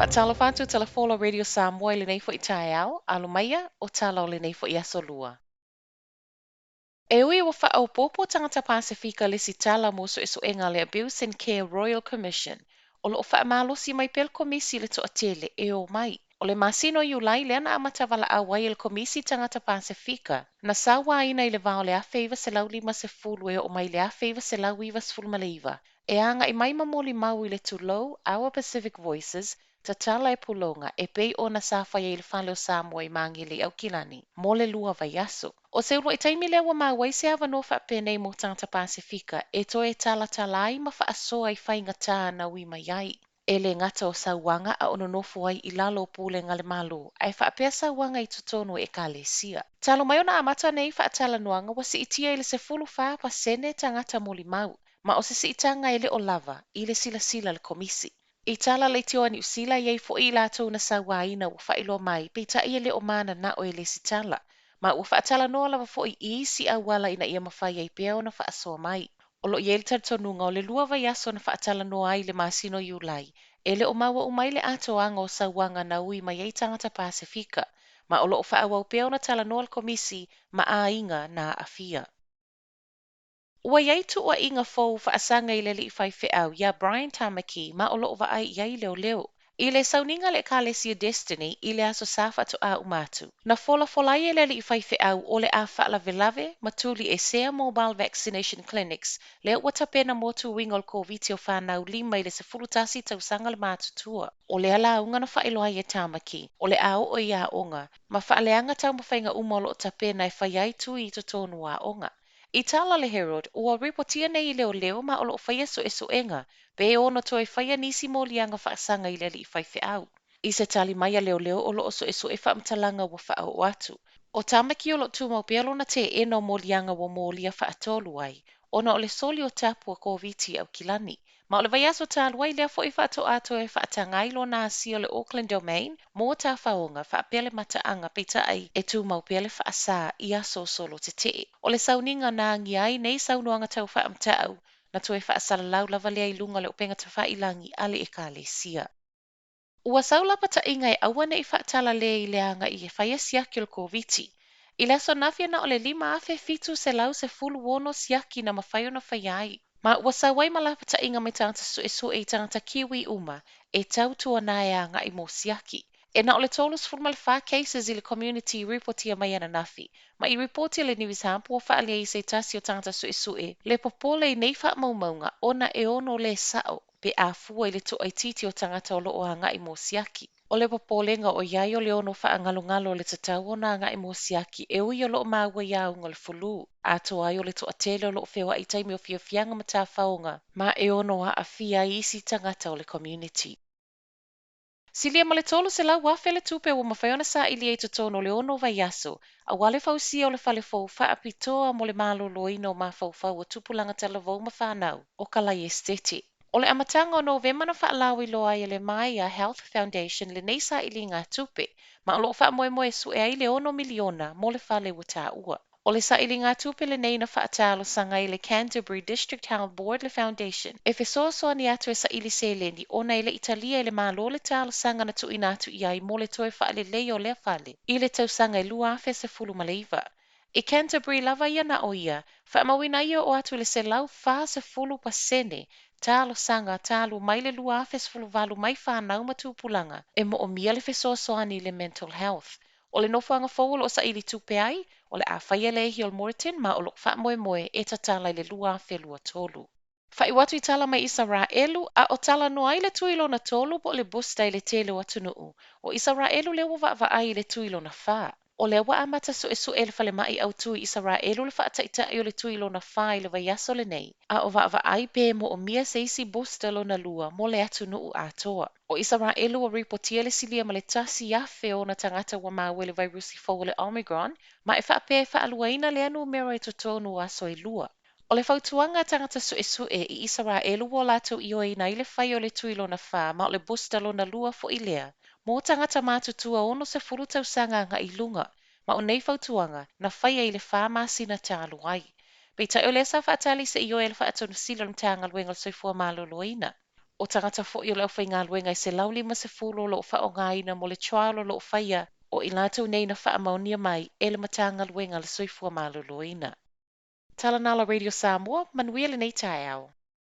Faatalofa atu Talafola Radio Samoa i lenei foi taeao, alo maia o tala o lenei foi aso lua. E ui ua faaopoopo tagata Pasefika lesitala mo suesuega a le Abuse and Care Royal Commission, o lo o faamalosi mai pea le Komisi i le toatele e o mai. O le masina o Iulai lea na amata valaau ai e le Komisi tagata Pasefika na sauaina i le va o le 1950 e oo mai i le 1999 e agai mai ma molimau i le tulou Our Pacific Voices tatala e puloga e pei ona sa fai ai i le Fale o Samoa i Magele i Aukilani mo le 2 vaiaso. O se uluai taimi lea ua maua ai se avanoa faapenei mo tagata Pasefika e toe talatala ai ma faasoa i faigata na ui mai ai. E le gata o sauaga a o nonofo ai i lalo o pulega a le Malo, ae faapea sauaga i totonu o ekalesia. Talu mai ona amata nei faatalanoaga ua siitia i le 14% tagata molimau, ma o se siitaga e le o lava i le silasila a le Komisi. I tala leitioa a Niu Sila e i ai foi i latou na sauaina ua faailoa mai, peitai e le o mananao e lesitala, ma ua faatalanoa lava foi i isi auala ina ia mafai ai pea ona faasoa mai. O lo o i ai le talitonuga o le 2 vaiaso na faatalanoa ai i le masina o Iulai, e le o maua uma ai le atoaga o sauaga na ui mai ai tagata Pasefika, ma o lo o faaauau pea ona talanoa le Komisi ma aiga na aafia. Ua i ai tuuaiga fou faasaga i le alii faifeau iā Brian Tamaki ma o lo o vaai i ai leoleo. I le sauniga a le Ekalesia Destiny i le Aso Sa faatoa uma atu, na folafola ai e le alii faifeau o le a faalavelave ma tuliesea mobile vaccination clinics lea ua tapena mo tuiga o le Koviti o fanau 5 i le 11 tausaga le matutua. O lea lauga na faailoa ai e Tamaki, o le a oo i aoga ma faaleaga taumafaiga uma o lo o tapena e fai ai tui i totonu o aoga. I tala a le Herald, ua ripotia nei i leoleo ma o lo o faia suesuega pe ono toe faia nisi moliaga faasaga i le alii faifeau. I se tali mai a leoleo o lo o suesue faamatalaga ua faaoo atu. O Tamaki o lo o tumau pea lona teena o moliaga ua molia faatolu ai ona o le soli o tapu a Koviti i Aukilani. Ma o le vaiaso talu ai lea foi faatoa toe faataga ai lona asia o le Auckland Domain mo tafaoga faapea le mataaga peitai e tumau pea le faasa i aso solo tetee. O le sauniga na agia ai nei saunoaga tau faamatau na toe faasalalau lava lea i luga o le upega tafailagi a le Ekalesia. Ua sau lapataiga e aua ne i faatalale i le agai e faia siaki o le Koviti. I le aso ananafi e na o le 5,716 siaki na mafai ona faia ai. Ma ua sau ai ma lapataiga mai tagata suesue i tagata Kiwi uma e tautuana e agai mo siaki. E na o le 34 cases i le community i ripotia mai ananafi, ma i ripoti a le News Hub ua faaalia ai se tasi o tagata suesue le popole i nei faamaumauga ona e ono le sao pe a fua i le toaitiiti o tagata o lo o agai mo siaki. O le popolega o i ai o le ono faagalogalo o le tatau ona agai mo siaki e ui o lo o maua i auga o le fulu, atoa ai o le toatele o lo o feoai i taimi o fiafiaga ma tafaoga ma e ono aafia ai isi tagata o le community. Silia ma le 300,000 le tupe ua mafai ona sailia i totonu o le ono vaiaso, aua le fausia o le fale fou faapitoa mo le maloloina o mafaufau o tupulaga talavou ma fanau o Kalae Esetete. O le amataga o Novema na faalauiloa ai e le Maia Health Foundation lenei sailigatupe, ma o lo o faamoemoe e sue ai le $6 miliona mo le fale ua taua. O le sailigatupe lenei na faatalosaga ai le Canterbury District Health Board le Foundation e fesoasoani atu e saili seleni ona e le i talia e le Malo le talosaga na tuuina atu i ai mo le toe faaleleia o lea fale i le tausaga e 2019. I Canterbury lava ia na o ia, faamauina ai e oo atu i le 140% talosaga talu mai le 2018 mai fanau ma tupulaga e moomia le fesoasoani i le mental health. O le nofoaga fou o lo o saili tupe ai, o le a faia le ihi o le Moreton ma o lo o faamoemoe e tatala i le 2023. Faaiu atu i tala mai Isaraelu, a o talanoa ai le tui lona tolu po o le booster i le tele o atunuu. O Isaraelu lea ua vaavaai i le tui lona fa. O lea ua amata suesue e le Falemai Autu i Isaraelu le faataitai o le tui lona fa i le vaiaso lenei, a o vaavaai pe moomia se isi booster lona lua mo le atunuu atoa. O Isaraelu ua ripotia le silia ma le 1,000 o ona tagata ua maua i le vairusi fou o le Omicron, ma e faapea e faaluaina lea numera i totonu o aso e lua. O le fautuaga a tagata suesue i Isaraelu ua latou ioeina ai le fai o le tui lona fa ma o le booster lona lua foi lea mo tagata matutua 60 tausaga agai i luga, ma o nei fautuaga na faia i le 4 masina talu ai. Peitai o lea sa faatali se ioe a le Faatonusili o le Matagaluega o le Soifua Maloloina. O tagata foi o le aufaigaluega e 150 o lo o faaaogaina mo le trial o lo o faia, o i latou nei na faamaonia mai e le Matagaluega a le Soifua Maloloina. Tala na la Radio Samoa, manuia lenei taeao.